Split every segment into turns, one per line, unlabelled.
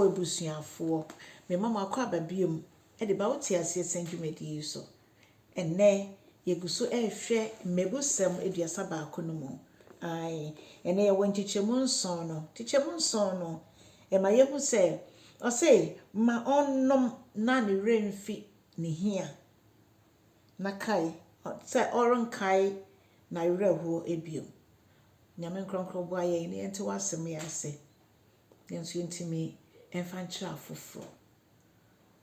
Oh abusuafoɔ, mema mo akwaaba biom de ba Wote Aseɛ Sɛn dwumadie yi so. Ɛnnɛ, yɛgu so rehwɛ Mmebusɛm 31 no mu. Ae, ɛnnɛ yɛwɔ nkyekyɛmu nson no. Nkyekyɛmu nson no, ɛma yɛhu sɛ, ɔse, ma ɔnnom na ne werɛ mfi ne hia, na kae sɛ ɔrenkae n'awerɛhoɔ bio. Nyame nkorɔnkorɔ boa yɛn na yɛnte w'asɛm yi ase. Yɛn nso yɛntumi mfa nkyerɛ afoforɔ.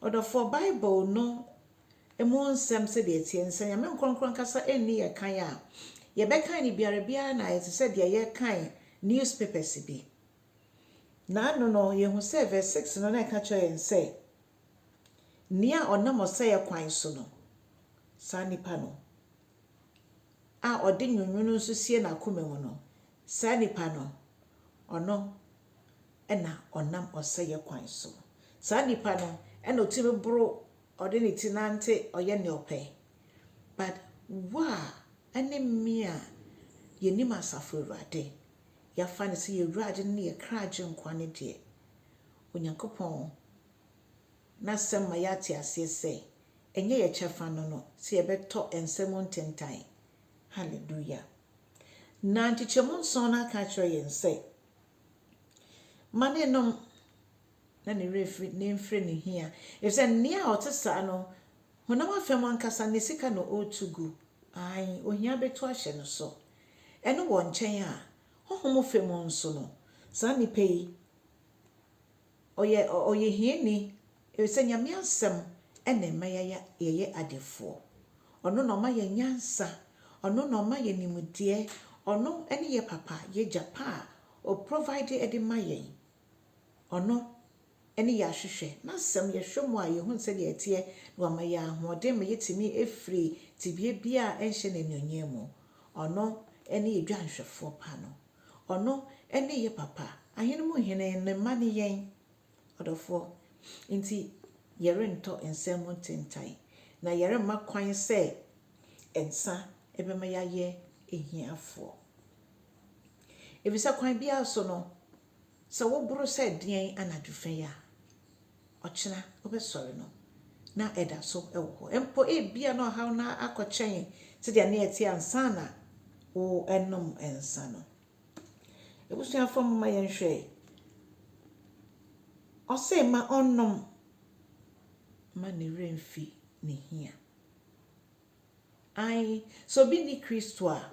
Ɔdɔfoɔ, Bible no mu nsɛm sɛdeɛ ɛteɛ no, sɛ Nyame nkorɔnkorɔ ankasa nni yɛn kan a, yɛbɛkan no biara biara na ayɛ te sɛ deɛ yɛrekan newspapers bi. Naano no, yɛhu sɛ verse 6 no na ɛka kyerɛ yɛn sɛ, nea ɔnam ɔsɛeɛ kwan so no, saa nipa no, a ɔde nwonwono nso sie n'akoma mu no, saa nipa no, ɔno na ɔnam ɔsɛeɛ kwan so. Saa nipa no na ɔtumi boro, ɔde ne ti nante, ɔyɛ nea ɔpɛ. But wo a ne me a yɛnim Asafo Awurade, yɛafa no sɛ yɛn Awurade ne yɛn kra Agyenkwa no deɛ, Onyankopɔn n'asɛm ma yɛate aseɛ sɛ ɛnyɛ yɛn kyɛfa no no sɛ yɛbɛtɔ nsa mu ntentan. Hallelujah. Na nkyekyɛmu nson no aka akyerɛ yɛn sɛ, ma ne nom na ne werɛ firi ne mfiri ne hia. Efisɛ nea ɔte saa no, honam afam ankasa ne sika na ɔretu gu. Ae, ohia bɛtu ahyɛ no so. Ɛno wɔ nkyɛn a, honhom fam nso no, saa nipa yi, ɔyɛ ɔyɛ hiani efisɛ Nyame asɛm na ɛma yɛyɛ adefoɔ. Ɔno na ɔma yɛn nyansa, ɔno na ɔma yɛn nimdeɛ, ɔno ne yɛ papa, yɛ agya pa a ɔprovide de ma yɛn. Ɔno ne yɛ ahwehwɛ. N'asɛm yɛhwɛ mu a yɛhu sɛdeɛ ɛteɛ na wama yɛn ahoɔden ma yɛtumi afiri tebea biara a ɛnhyɛ no anuonyam mu. Ɔno ne yɛ dwanhwɛfoɔ pa no. Ɔno ne yɛ papa. Ahene mu hene, ne mma ne yɛn. Ɔdɔfoɔ, nti yɛrentɔ nsɛm mu ntentan, na yɛremma kwan sɛ nsa bɛma yɛayɛ ahiafoɔ. Efisɛ kwan biara so no, sɛ woboro sɛ deɛn anadwo fa yi a, ɔkyena wobɛsɔre no na ɛda so wɔ hɔ. Mpo ebia na ɔhaw no akɔkyɛn sɛdeɛ na ɛte ansa na worenom nsa no. Abusuafoɔ momma yɛnhwɛ. Ɔse ma ɔnnom ma ne werɛ mfi ne hia. Ae, sɛ obi nni Kristo a,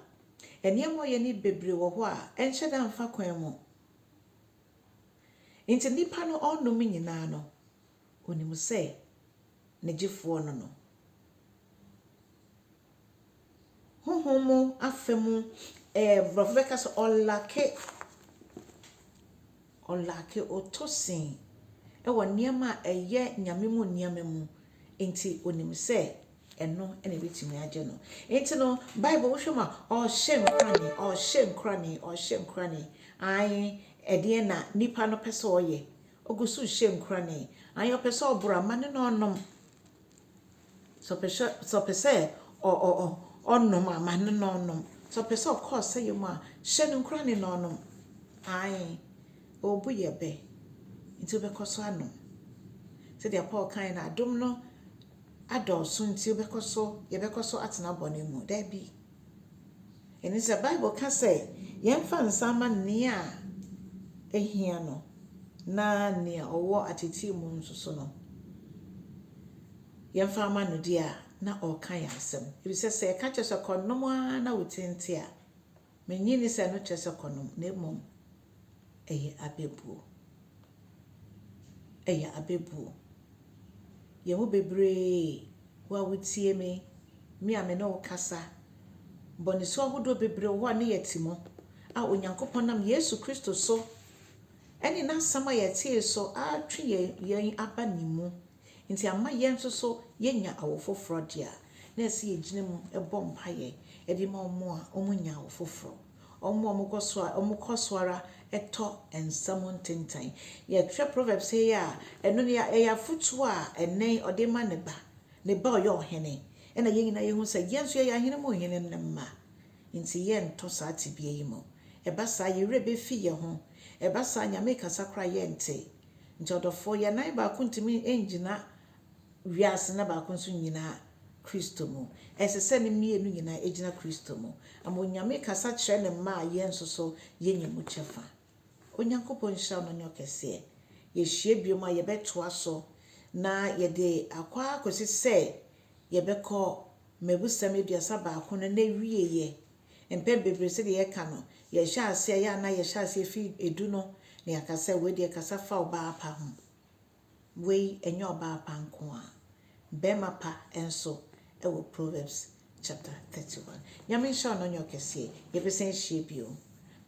nneɛma a ɔyɛ no bebree wɔ hɔ a ɛnhyɛ da mfa kwan mu. Nti nipa no ɔnnom nyinaa no, onim sɛ ne gyefoɔ no no. Honhom mu afa mu, ɛɛ borɔfo bɛka sɛ ɔlack, ɔlack, ɔtɔ sin wɔ nneɛma a ɛyɛ Nyame mu nneɛma mu. Nti onim sɛ ɛno na ebetumi agye no. Nti no, Bible wohwɛ mu a, ɔhyɛ nkorane, ɔhyɛ nkorane, ɔhyɛ nkorane. Ae, ɛdeɛn na nipa no pɛ sɛ ɔyɛ? Ogu so hyɛ nkorane. Ae, ɔpɛ sɛ ɔboro ama no na ɔnom. Sɛ ɔpɛ sɛ ɔnom a, ma no na ɔnom. Sɛ ɔpɛ sɛ ɔkɔ ɔsɛeɛ mu a, hyɛ no nkorane na ɔnom. Ae, ɔrebu yɛ bɛ, nti wobɛkɔ so anom. Sɛdeɛ Paul kae no, adom no adɔɔso nti wobɛkɔ so, yɛbɛkɔ so atena bɔne mu. Daabi. Ɛne sɛ Bible ka sɛ yɛmfa nsa mma nea ehia no na nea ɔwɔ atetee mu nso so no, yɛmfa ama no deɛ a, na ɔreka yɛn asɛm. Efisɛ sɛ yɛka kyerɛ sɛ kɔnom ara na wo ti nte a, mennye nni sɛ ɛno kyerɛ sɛ kɔnom, na mmom ɛyɛ abɛbuo. Ɛyɛ abɛbuo. Yɛn mu bebree, wo a wotie me, me a me ne wo kasa, bɔnesu ahodoɔ bebree wɔ hɔ a ne yɛte mu a Onyankopɔn nam Yesu Kristo so ɛne n'asɛm a yɛtee so atwe yɛn aba ne mu. Nti ama yɛn nso so yɛnya awo foforɔ deɛ a, na ɛsɛ yɛgyina mu bɔ mpaeɛ de ma wɔn a wɔnya awo foforɔ. Wɔn a wɔkɔ so a wɔkɔ so ara tɔ nsa mu ntentan. Yɛhwɛ Proverbs yi a, ɛno no ɛyɛ afotuo a ɛnnɛ ɔde ma ne ba. Ne ba a ɔyɛ ɔhene. Ɛna yɛn nyinaa yɛhu sɛ yɛn nso yɛyɛ ahene mu hene no mma. Nti yɛntɔ saa tebea yi mu. Ɛba saa yɛn werɛ bɛfi yɛn ho. Ɛba saa Nyame kasa koraa yɛnte. Nti ɔdɔfoɔ, yɛn nan baako ntumi ngyina wiase na baako nso nnyina Kristo mu. Ɛsɛ sɛ ne mmienu nyinaa gyina Kristo mu. Ama Onyame kasa kyerɛ ne mma a yɛn nso so yɛnya mu kyɛfa. Onyankopɔn nhyira wo na ɔnyɛ wo kɛseɛ. Yɛhyia biom a yɛbɛtoa so na yɛde akɔ akɔsi sɛ yɛbɛkɔ Mmebusɛm 31 no n'awieɛ. Mpɛn bebree sɛdeɛ yɛka no, yɛhyɛ aseɛ yɛ a na yɛhyɛ aseɛ fi edu no na yɛaka sɛ wei deɛ kasa fa ɔbaa pa ho. Wei ɛnyɛ ɔbaa pa nko a, bɛrima pa nso ɛwɔ Proverbs chapter 31. Nyame nhyira wo na ɔnyɛ wo kɛseɛ. Yɛbɛsan ahyia bio.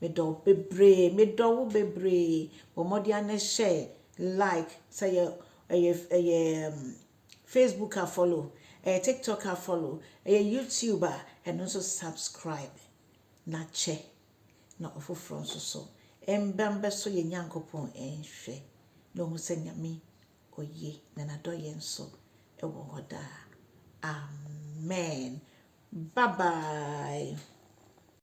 Medɔ wo bebree, medɔ wo bebree. Bɔ mmɔden ara na hyɛ like sɛ yɛ ɛyɛ ɛyɛ Facebook a follow, ɛyɛ TikTok a follow, ɛyɛ YouTube a ɛno nso subscribe na kyɛ na ɔfoforɔ nso so ɛmba mbɛso yɛn Nyankopɔn ɛnhwɛ na ohu sɛ Nyame oye na n'adɔyɛ nso ɛwɔ hɔ daa. Amen. Bye bye.